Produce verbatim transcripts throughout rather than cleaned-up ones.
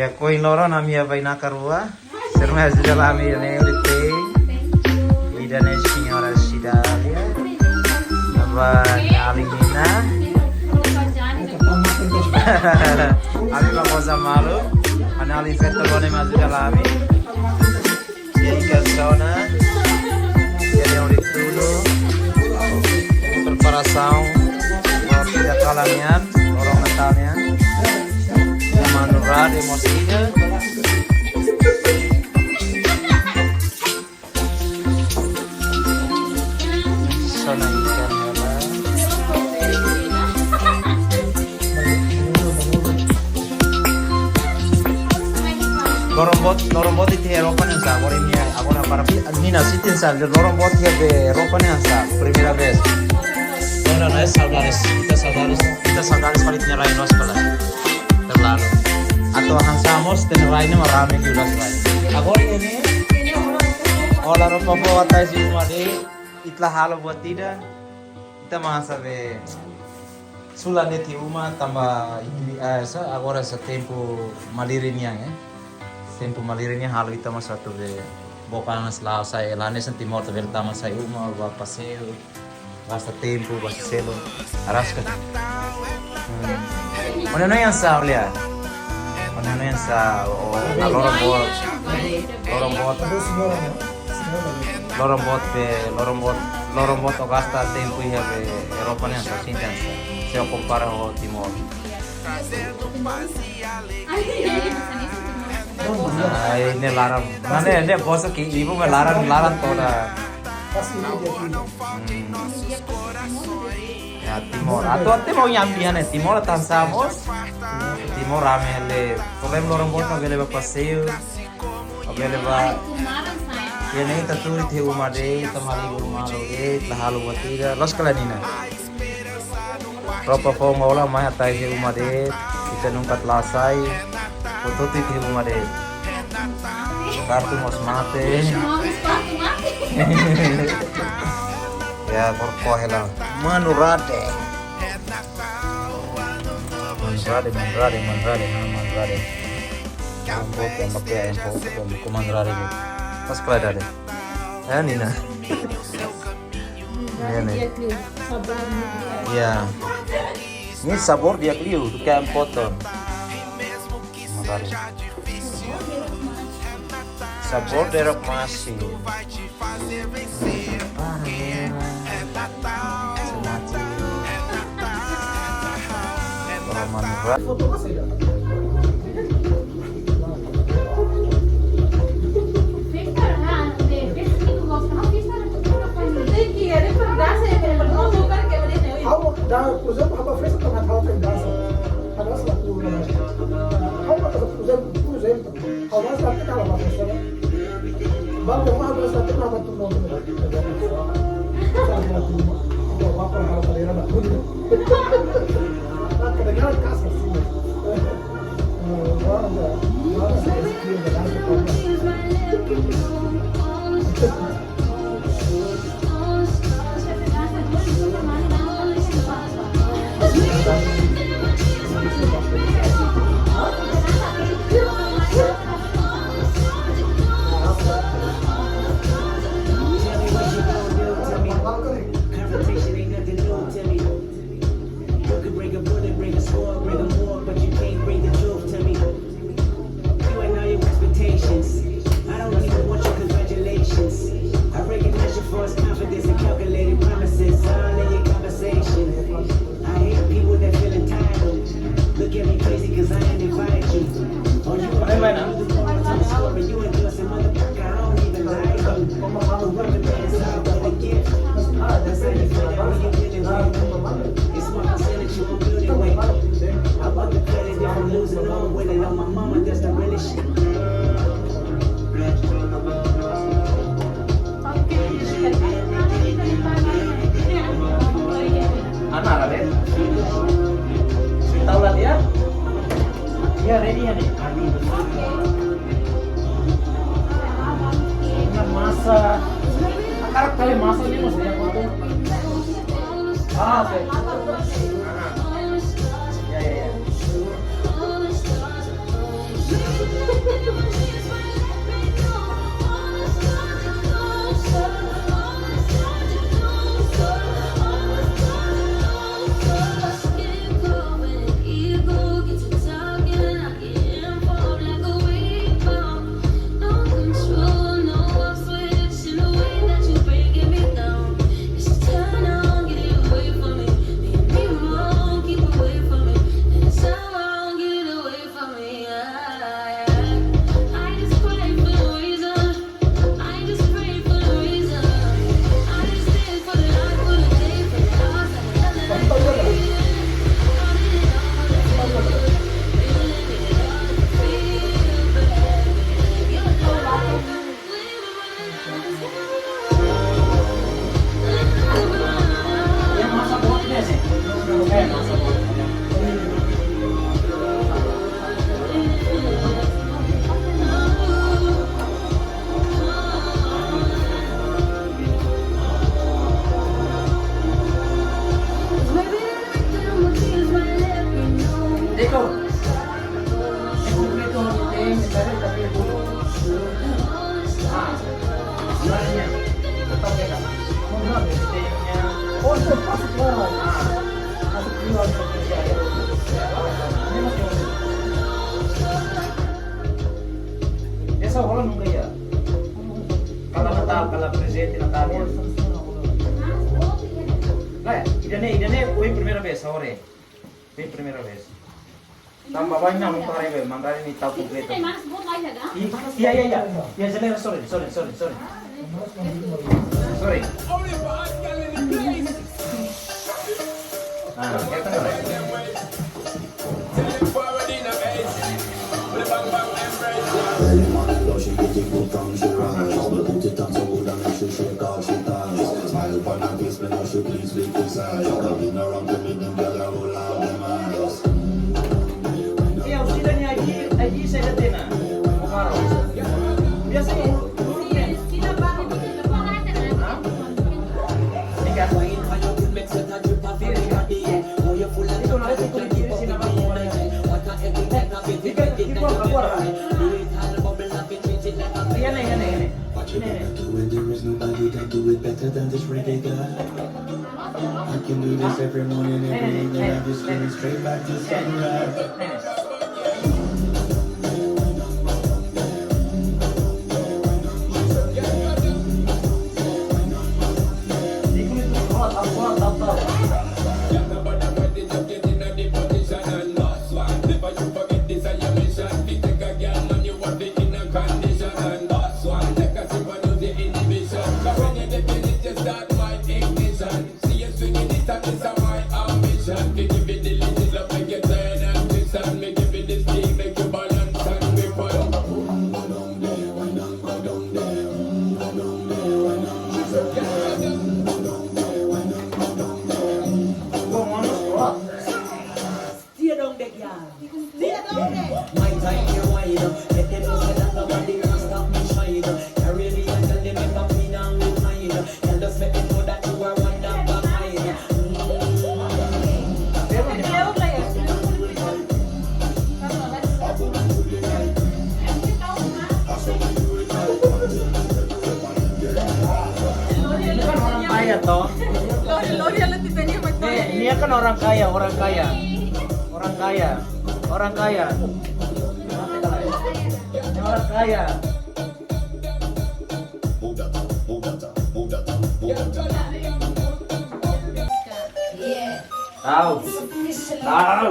Ohin loron ami-nia bainaka rua. Sira mai ajuda lai ami ne'e, ida-ne'e señora Cidália. Tanba nia alin mina. Ami ba kosa malu. Nia alin feto rua ne'e mai ajuda lai ami. Nia ikan sona. Nia ne'e ida tunu. Preparasaun. Ba ida kalan nian. Loron Natál nian. Nia manu rade mós ida. Sona ikan hela. Loron boot, loron boot iha Europa ne'e oinsá, agora imi, agora para pi-, mina, sente oinsá, loron boot iha Europa ne'e oinsá, primeira vez. Ora, ne'e saudades, ita saudades, ita saudades fali ita-nia rai, nos fali. Terlalu. Atu hanesan mós ita-nia rai ne'e mak rame liu loos rai. Agora ne'e, ó la roupa boot, atrás de uma de, ita la halo buat ida. Ita mak hanesan be sulan de'it iha uma tanba, eh, sa, agora sá tempu malirin nian, eh. Tempu malirin nian halo ita mak atu be book angas la'o sai, eh, la hanesan Timor ita bele tama sai uma, ba paseiu. Gasta tempu, gasta seluk, araska. Hmm. Ó-nia hanoin oinsá, Aulia? Ó-nia hanoin oinsá, ó, na loron boot, loron boot, loron boot be, loron boot, loron boot ó gasta tempu iha be Europa ne'e oinsá, sente oinsá? Se ó kompara ho Timor. Ai, ne'e laran. Ne'e, ne'e boso ke ibu mak laran, laran todan. Hmm. Ya, Timor. Atu, atu Timor nyambi, ya, ne'e. Timor hanesan mós. Timor rame liu. Problema loron boot mak bele ba paseiu. Mak bele ba. Ya, ne'e ita tuur iha uma de'it, ita malirin uma de'it, la halo buat ida. Loos ka lae, Nina? Roupa foun hola mai atrás de uma de'it, ita nunka la sai, hotu-hotu iha uma de'it. Kartu mós mate. Mós kartu mate. Ya, por kohela. Manu rade. Manu rade, manu rade, manu rade, manu, manu rade. Ambo, ambo, ambo, ambo, manu rade. Pas kala rade. Eh, Nina. Ne'e, ne'e. Di'ak liu, sabór di'ak liu. Ya. Ne'e sabór di'ak liu, duké hanesan poton. Sabór derok masin. Semacam. Kalau manura. Ha'u da, por ezemplu, ha'u ba festa tanba ha'u ke dansa. Ha'u dansa la kultura. Ha'u ba, por ezemplu, por ezemplu, ha'u dansa la kultura, ha'u ba festa. Ba, por ezemplu, ha'u dansa la kultura, ha'u ba kultura. Ha'u ba kultura, ha'u ba kultura. Ha'u ba kultura, ha'u ba kultura. Confrontation ain't nothing new to me. You can bring a bullet, bring a sword, bring a war, but you can't bring the truth to me. You and all your expectations. I don't even want your congratulations. I recognize your false confidence and calculated promises. All in your conversation. I hate people that feel entitled. Look at me crazy 'cause I ain't invite you. Oh, you ain't the one to tell the story. You endorsing motherfucker, I don't even like you. Who run the bands out with a gift? That's how you find out who you dealing with. It's one percent that you won't build it with. I want the credit if I'm losing or winning. On my mama, that's the realest shit. Ana, Raden. Tahu lah dia? Dia ready ya, nih? Ini masa. Akar kali masa ini, maksudnya apa tuh? Ah, oke. Ya, ya, ya. Esa hola nunka iha. Kala Natal, kala prezente Natal iha. Nah, ida-ne'e, ida-ne'e foin primeira vez, agora. Foin primeira vez. Tanba banyak motor iha, mandar ini tahu komplit. I, iya, iya, iya. Ya, sorry, sorry, sorry, sorry. Sorry. Ah, ya kan. Early morning glow, she beautiful from she rise. But put it on so good and she shake off she ties. Smile upon her face, when she please with desire. Coming around to me, them gyal a roll out them eyes. Iya, usida ni aji, aji saya tena. Biasa ni. Hah? Ika. Itu nanti kau kiri sini, Bang. Iya, nih, iya, nih, iya, nih. Watch it, back to it, there is nobody that do it better than this reggae guy. I can do this every morning, every evening, I just get it straight back to sunrise. Tia dong dek ya. Tia dong dek. My time, you wine up. Let them know that nobody can stop me shine up. Carry me and tell them if I'm in and with mine up. Tell us, let them know that you are one of a kind. Kaya to. Lori, lori, ala ti tanya macam ni. Nia kan orang kaya, orang kaya. Orang kaya. Orang kaya. Orang kaya. Tahu. Tahu.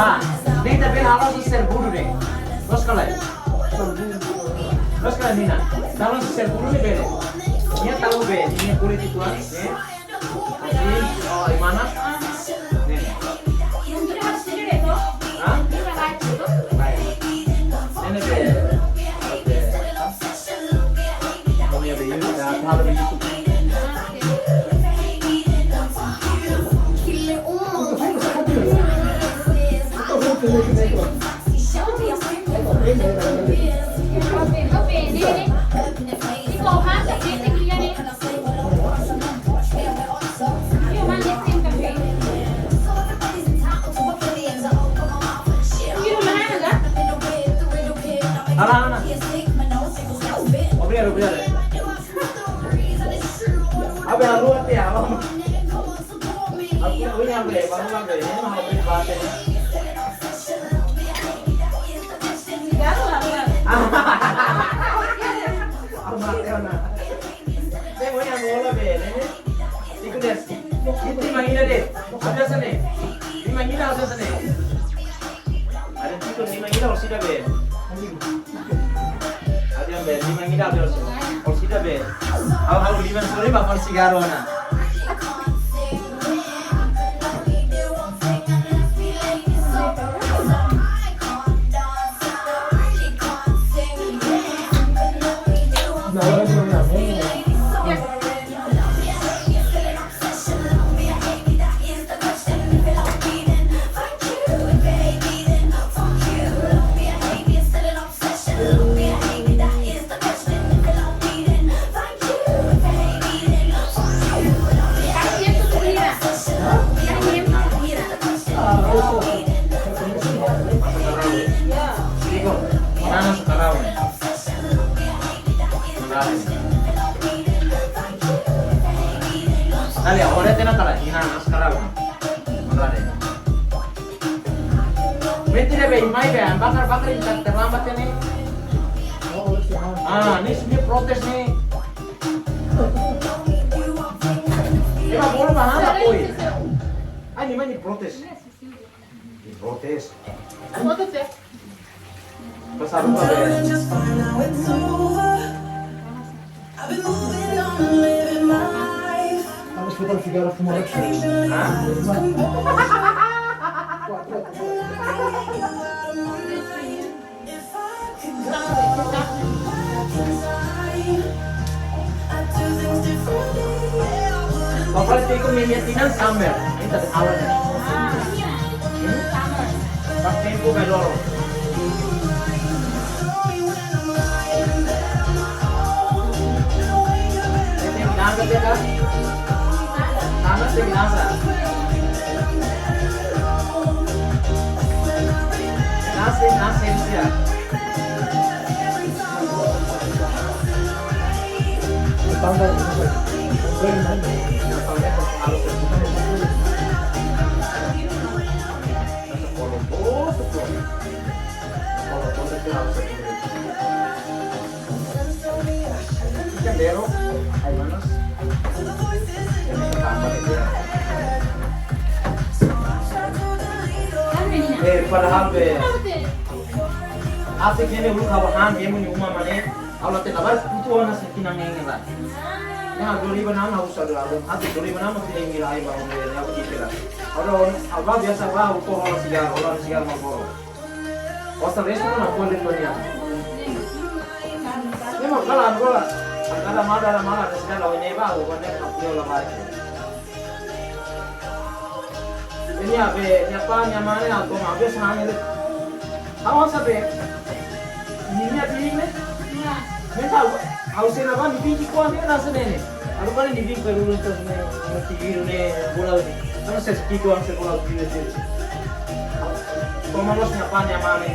Ah, ne'e ita bele halo husi serburu ne'e. Loos ka lae? Loos ka lae, Nina? Halo husi serburu ne'e bele. Nia tahu be, nia kulit itu, ah, eh? Oke, oh, di mana? Ne'e. Hah? Ne'e be. Oke. Mau ya be, ya, halo be. Halo, halo. Obrigadu, obrigadu. Abe, alô, até, alô. Aku punya be, baru be, ini mau beli bate. Amat ya, nah. Be, mau yang bola be, ini. Ikut des. Ini main ida de. Ada sana. Ini main ida ada sana. Ada tiga lima ida, orsida be. Ada yang be, lima ida be, orsida be. Hau, hau, lima sore ba fal sigaru ona. Iko, mana sekarang? Dale, ahora te na kala, ina na sekarang. Honrade. Mentira be, mai be, bakar bakar ini tak terlambat ini. Ah, ini sebenarnya protes nih. Ema bolu bahana koi. Ah, ini mah ini protes. Ini protes. Protes ya? Pasal apa be? Hah? Papa itu ikut mimit inan sambil. Ini tadi awalnya. Pas tempo beloro. Tem dança, tem dança. Dança, tem dança. Dança, tem dança, tem dança. Eh, padahal be. Ase kene uluk haba han, dia muni uma mane. Aula te labar kutu ona se kinang ngenge la. Ya, dua ribu enam hau sa dua ribu. Atu dua ribu enam mati lagi la ai ba on ya kike la. Aula on, aula biasa ba, uko hola sigar, hola sigar Marlboro. Osa resto na kuan de tonia. Ni mo kala angola. Kala mada la mada, sigar la one ba, one ka pio la ba. Ini abe, ni apa, ni amane, aku mau abe senang ini. Hau sabe. Ini abe ini. Ni tahu, hau sena ba, ni pinci kuan ni rasa nene. Aku kan ni pinci perlu nonton ni, ni tidur ni, bola ni. Kan saya sekitu, saya bola tidur ni. Como los ni apa, ni amane.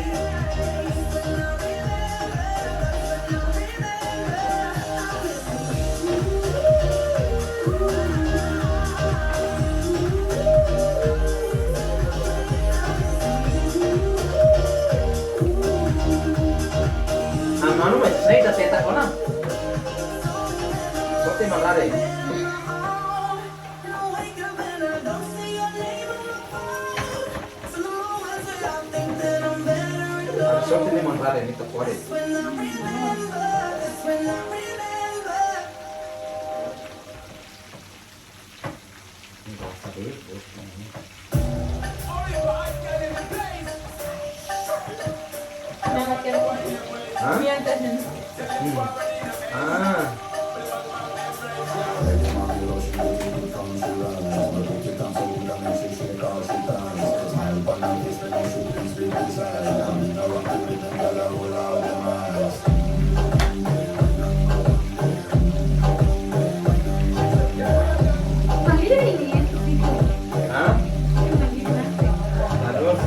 Ah, manu, mas sei da teta kona. Bote malare. Só que limão lá dentro pode. Hah? Hmm. Ah. Hah? Aduh.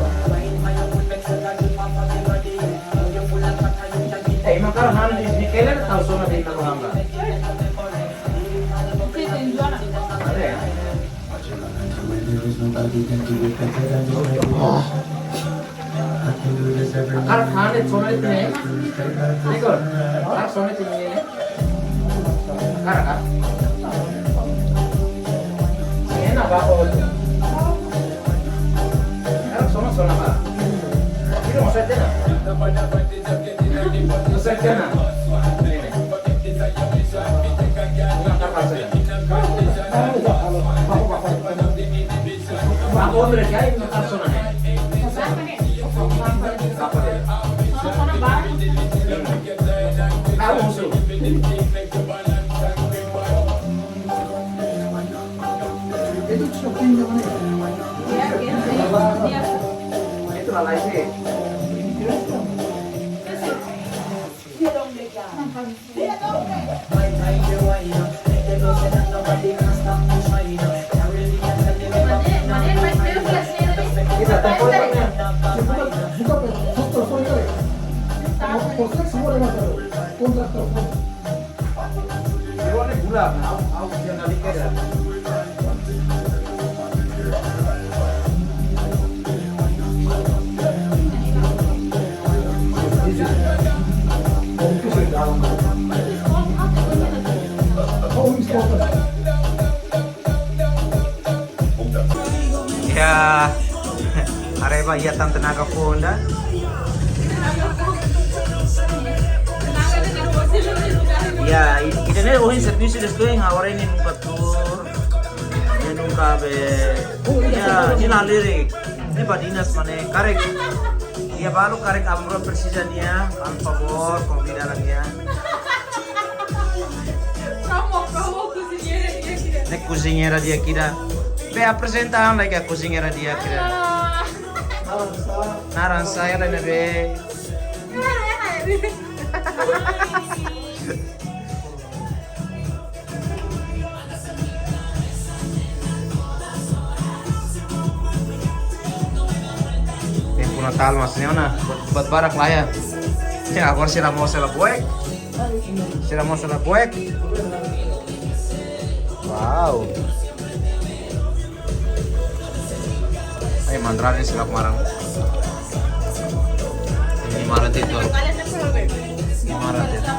Eh, ima karik ha'u-nia, nia keler tau sona de'it na hamba. Ada ya? Karik ha'u-nia sona de'it ne'e. Igor, karik sona de'it ne'e. Karik, karik. Enak apa itu? Karik sona, sona apa? Itu maksudnya apa? Maksudnya apa? Karik sona. Aku ambil ya, ini personal ya. Apa dia? Tahu musuh. Itu sudah punya mana? Itu lalai sih. Ya, haree ba iha tan tenaga fonda. Ya, i-, ida-ne'e ohin servisu de'it, ha'u haree nia nunka tuur. Nia nunka be, ya, nia la lirik. Nia badinas mak ne'e, karik. Nia balu karik Amro presiza nia, faz favor, konvida nia. Kamu, kamu kozinheira di'ak ida. Ne'e kozinheira di'ak ida. Be aprezenta an lai ka kozinheira di'ak ida. Ah. Naran sá ela ne'ebé? Tempu Natál mak ne'e ona, buat, buat barak la iha. Ya, agora sira mós sira buek. Sira mós sira buek. Wow. Ai, mandrarin sira maran. Nia maran tiha. Nia maran tiha.